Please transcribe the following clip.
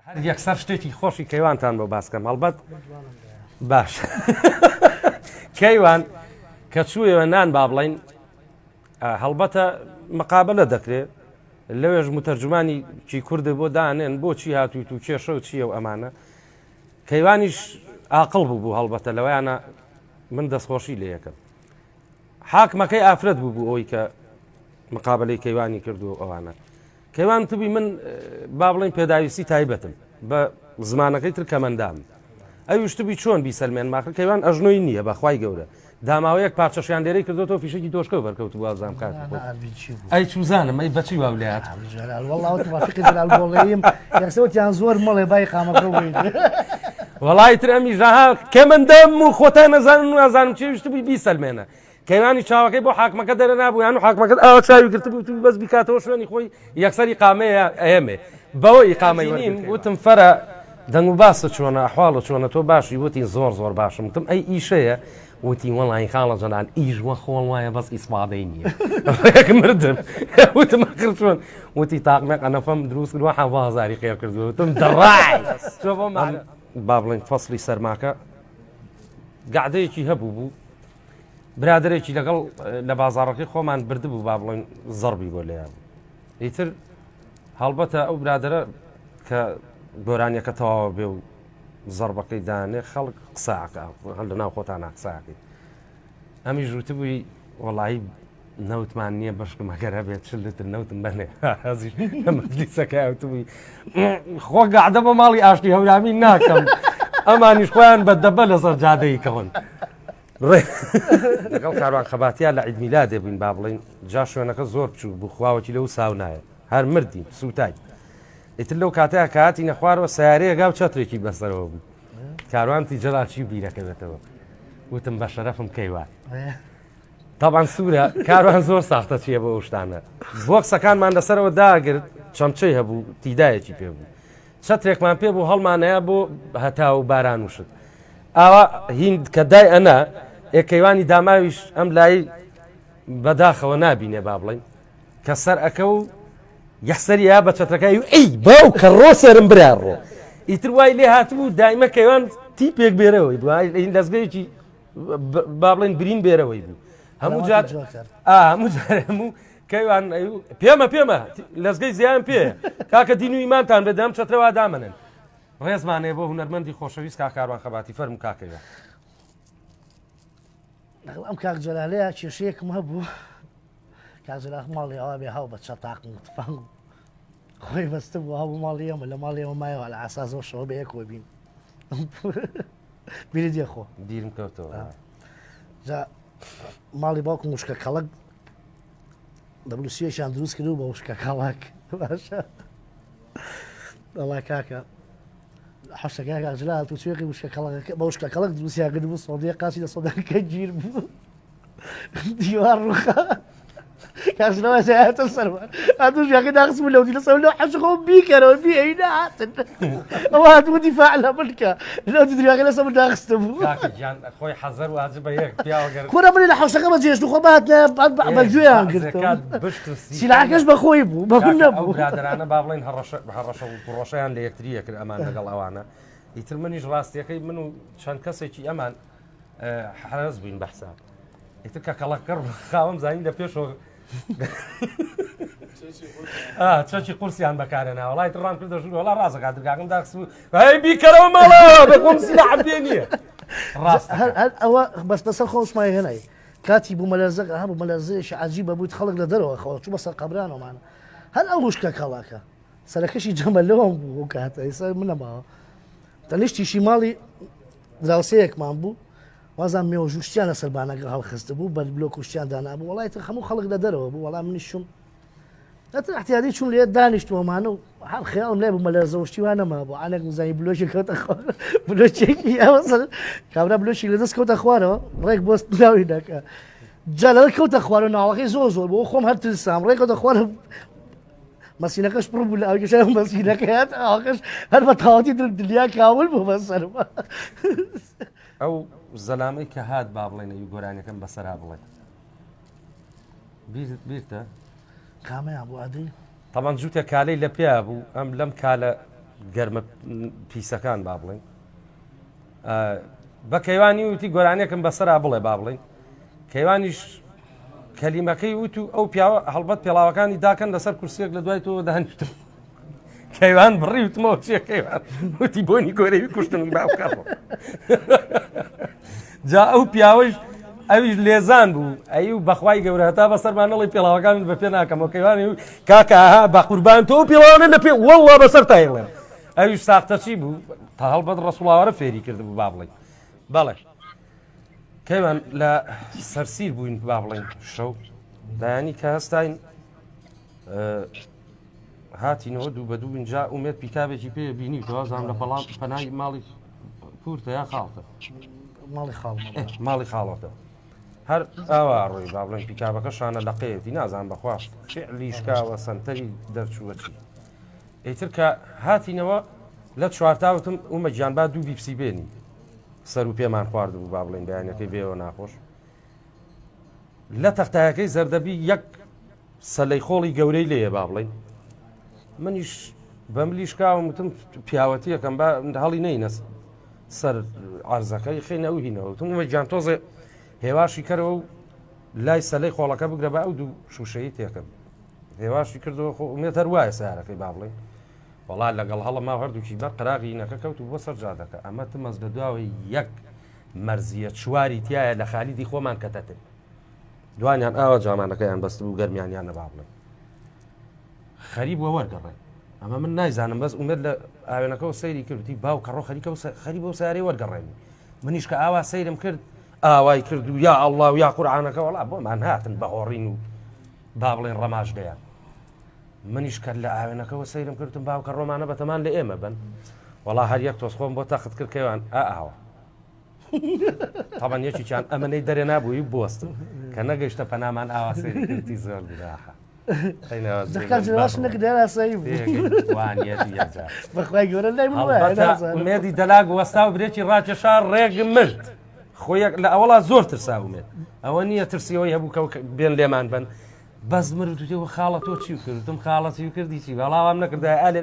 هەر یەکسەر شتێکی خۆشی کەیوانتان بۆ باس کەم هەڵبەت باش کەیوان کە چوویەوە نان با بڵین هەڵبەتە مقابلە دەکرێت لەوێژ متەرجمانی کی کوردە بۆ دانێن بۆچی هاتوویت و کێشە و چییە و ئەمانە کەیوانیش ئاقڵ بوو بوو هەڵبەتە لەوەیانە من دەستخۆشی لێ یەکەم حاکمەکەی ئافرەت بوو بوو ئەوی کە مقابلەی کەیوانی کردو ئەوانە کەیوان وتبووی من با بڵێین پێداویستی تایبەتم بە زمانەکەی تر کەمەندام ئەویش وتبووی چۆن بیسەلمێن ماخر کەیوان ئەژنۆی نییە بەخوای گەورە داماوەیەک پارچەشیان لێرەی کردوەوە فیشەکی دۆشکە بەرکەوت بوو ئازام کات ئەی چوزانم ئەی بەچی واو لات یان زۆر مەڵێ بای قامەکە وەڵی تر ئەمی ژەها کەمەندەم و خۆتان نەزانن و نازانم چێ وشتبووی بیسەلمێنە کەیوانی چاوەکەی بۆ حاکمەکە دەرەنابوو یان حاکمەکە ئاوا چاوی گرتبوو وتبوو بەس بیکاتەوە شوێنی خۆی یەکسەر ئیقامەیە ئەیەمێ بەوە ئیقامەی نیم وتم فەرە دەنگ و باسە چۆنە ئەحواڵە چۆنە تۆ باشی وتی زۆر زۆر باشم وتم ئەی ئیشەیە وتی وەڵی خاڵە جەلال ئیش وە خۆڵ وایە بەس ئیسپادەی نییە ڕێک مردم وتم ئەخر چۆن وتی تاقمێک قەنەفەم دروست کردووە حەڤ هەزاری خێر کردووە وتم دەڕای تۆ بۆ با بڵێین فەسڵی سەرماکە گەعدەیەکی هەبوو بوو برادەرێکی لەگەڵ لە بازاڕەکەی خۆمان بردبوو با بڵێن زەڕبی بۆ لێیان ئیتر هەڵبەتە ئەو برادەرە کە گۆرانیەکە تەواوە بێ و زەربەکەی دانێ خەڵک قساکە هەر لە ناو خۆتان قساکەی ئەمی ژووتبووی وەڵایی نەوتمان نییە بەشکم ئەگەر هەبێت چل لتر نەوتم بەنێ لە مەجلیسەکە وتبووی خۆ گەعدە بە ماڵی ئاشتی هەورامی ناکەم ئەمانیش خۆیان بە دەبە لەسەر جادەی کەون لەگەڵ کاروان خەباتیا لە عید میلادێ بووین با بڵین جا شوێنەکە زۆر بچوو بوو خواوەکی لەو ساو نایە هەر مردین سووتای ئیتر لەو کاتەیە کاتی نەخوارەوە سیارەیەگا و چەترێکی بەسەرەوە بوو کاروانتی جەلال چی بیرەکەوێتەوە وتم بە شەرەفم کەیوان تاوان سوورە کاروان زۆر ساختە چییە بۆ ئەو شتانە بۆکسەکانمان لەسەرەوە داگرت چەمچەی هەبوو تیدایەکی پێ بوو چەترێکمان پێ بوو هەڵمانەیە بۆ هەتا و باران و شت ئاوا هیند کە دای ئەنا ئێ کەیوانی داماویش ئەم لای بەداخەوە نابینێ با بڵین کە سەر ئەکە و یەخسەری یا بە چەترەکەی و ئەی باو کە ڕۆ سەرم برا ڕۆ ئیتر وای لێ هاتبوو دایمە کەیوان تیپێک بێرەوەی دوای لەزگەیەکی با بڵێن برین بێرەوەی بوو هەموو جار هەموو جار هەموو کەیوان پێمە پێمە لەزگەی زیان پێ کاکە دین و ئیمانتان بەدەم چەترەوە دامنن ڕێزمانەیە بۆ هونەرمەندی خۆشەویست کاکاروان خەباتی فەرمو کاکەوە لەگەڵ ئەم کاک جەلالەیە کێشەیەکم هەبوو کاک جەلال ماڵی ئەوە بێ هاو بە چەتاقم و تفەنگ و خۆی بەستە بوو هەبوو ماڵی ئێمە لە ماڵی ئێمە مایەوە لە ئاساسەوە شەوە بە یەکەوە بین بیرت دێ خۆ بیرم کەوتەوە جا ماڵی باوکم وشکە کەڵک دەبلوسیەکیان دروست کرد بە وشکە کەڵک باشە وەڵا کاکە حەشەکە کاک جلال تو چێقی وشکە کەڵەکە بە وشکە کەڵک دروستیان کرد بوو سۆدیە قاچی لە سۆدەکە گیر بوو دیوار ڕوخا کاژنەوە هاتە سەرمان هاتوو ژیاکە داخست بوو لەو دی لەسەر لەو حەش خۆم بیکەرەوە بی ئەی نەهاتن ئەوە هاتبوو دیفاع لە من کە لەو دی دریاکە لەسەر من داخستە بوو کاکە گیان خۆی حەزەر واجبە یەک پیاوە گەر کورە منی لە حەوشەکە بەجێشت و خۆ بهاتنە بە گوێیان گرتم کات بشت و سی سیلاحەکەش بە خۆی بوو بە من کاکە، ئەو نەبوو برادەرانە با بڵێن هەڕەشە هەڕەشە و گوڕەشەیان لە یەکتری ئەکرد ئەمان لەگەڵ ئەوانە ئیتر منیش ڕاستیەکەی من و چەند کەسێکی ئەمان حەرەز بووین بە حساب ئیتر کە کەڵەکە خاوم زانین لە پێشەوە چەکی قورسیان بەکارێنا وڵای ڕام کردە ژوور وڵا ڕاستەکە درگاکەم داخست و هەی بیکەرەوە ماڵەوە بە خۆم سیلاحم پێ نییە ڕاست هەر هەر ئەوە بەس بەسەر خۆشمای هێنای کاتی بوومەلەرزەکە هەبوو بوومەلەرزەیەکی عەجیبە بوویت خەڵک لە دەرەوە خەوە چوو بەسەر قەبرانەوەمانە هەر ئەو وشکە کەڵاکە سەرەکەشی جەمەلەوەم بوو ئەو کاتە ئێستا منەماوە تەنیشتیشی ماڵی دراوسێیەکمان بوو وازان مێوژوشتیان لەسەر بانەکە هەڵخست بوو بەر بلۆک وشتیان دانابوو وڵای تر هەموو خەڵک لە دەرەوە بوو وەڵام منیش چووم ئەتر احتیادی چوون لێ دانیشتووەمانە و هەر خەیاڵم لێ بوو مەلەرزە وشتی وا نەمابوو عانێک مزانی بلۆکی کەوتە خوار بلۆکێکی ئەوە سەر کابرا بلۆکی لە دەست کەوتە خوارەوە ڕێک بۆ ناوی نەکە جا لەوە کەوتە خوارەوە ناوەکەی زۆر زۆر بۆ خۆم هەر ترسام ڕێک کەوتە خوارەوە مەسینەکەش پڕ بوو لە ئاوکێشای مەسینەکە هات ئاوەکەش هەر بە تەواوەتی دنیا کاول بوو بەسەرمە ئەو زەلامەی کە هات با بڵێن ئەی گۆرانیەکەم بەسەرا بڵێ بیرتە کامەیان بوو ئەدری تەمان جووتە کالەی لە پێیا بوو ئەم لەم کالە. گەرمە پیسەکان با بڵێن بە کەیوانی وتی گۆرانێکم بەسەرا بڵێ با بڵێن کەیوانیش کەلیمەکەی وت و ئەو پیاوە هەڵبەت پێڵاوەکانی داکەن لەسەر کورسیەک لە دوای تۆ دانیشتم کەیوان بڕی وتمەوە چیە کەیوان وتی بۆنی گۆرەوی کوشتن باوکە جا ئەو پیاوەش ئەویش لێزان بوو ئەی و بەخوای گەورە هەتا بەسەرمان نەڵی پێڵاوەکان بە پێ ناکەمەوە کەیوانی کاکە بە قوربان تۆ پێڵاوانە لە پێ وەڵڵا بەسەر تایڵێن ئەویش ساختەچی بوو تا هەڵبەت ڕسوڵاوەرە فێری کردبوو با بڵێ بەڵێ کەیوان لە سەرسیر بووین با بڵین شەو بەیانی کە هەستاین هاتینەوە دوو بە دوو اینجا ئومێد پیکابێکی پێ بینی تەوازان لە پەڵام پەنای ماڵی پورتە یا خاڵتە ماڵی خاڵ ماڵی خاڵەتە هەر ئاوا ڕۆی با بڵێن پیکابەکە شانە لەقەیەتی نازان بەخوا فعلی شکاوە سنتەری دەرچووە چی ئیتر کە هاتینەوە لە چوارتاوتم ئومە گیان با دوو بیپسی بێنی سەر و پێمان خواردبوو با بڵێن بەیانەکەی بێەوە ناخۆش لە تەختایەکەی زەردەبی یەک سەلەی خۆڵی گەورەی لێیە با بڵێین منیش بەملی شکاوم وتم پیاوەتیەکەم با هەڵی نەینە سەر عرزەکەی خینە ئەو هینەوە وتم ومە گیان تۆزێ هێواشی کەرەوە و لای سەلەی خۆڵەکە بگرە بە ئەو دوو شوشەی تێکەم هێواشی کردەوە خۆ ئومێت هەر وایە سیارەکەی با بڵێین وەڵا لەگەڵ هەڵە ما هەردووکی بەر قەراغی نەکە کەوت و بۆ سەر جادەکە ئەمە تمەز لە دواوەی یەک مەرزیە چواری تایە لە خالیدی خۆمان کەتەتر دوانیان ئاوا جامانەکەیان بەستبوو گەرمیانیان نەبا بڵێ خەریب بووە وەرگەڕێ ئەمە من نایزانم بەس ئومێد لە ئاوێنەکەەوە سەیری کردی باو کەڕۆ خەریکە و خەری بۆ سارەی وەرگەڕێنی منیش کە ئاوا سەیرم کرد ئاوای کرد و یا ئەڵڵا و یا قورعانەکە وەڵا بۆمان هاتن بە هۆڕین و با بڵێن ڕەماش دەیان منیش کە لە ئاوێنەکەەوە سەیرم کردم باوکە ڕۆمانە بەتەمان لە ئێمە بن وەڵا هەر یەک تۆز خۆم بۆ تەخت کرد کەوان ئا ئاوە تاوان یەکێکیان ئەمەنەی دەرێ نابووی بوەستن کە نەگەیشتە پەنامان ئاوا سەیری کردی زۆر گوناحە ئومێدی دەلاگ وەستا و برێکی ڕاکێشا ڕێگ مرد خۆیەک لە ئەوەڵا زۆر ترسا ئومێد ئەوە نییە ترسیەوەی هەبوو کە بێن لێمان بن بەس مرد خاڵە تۆ چی کردم خاڵە چی کردی چی بەڵاوام نەکردای ئالێ.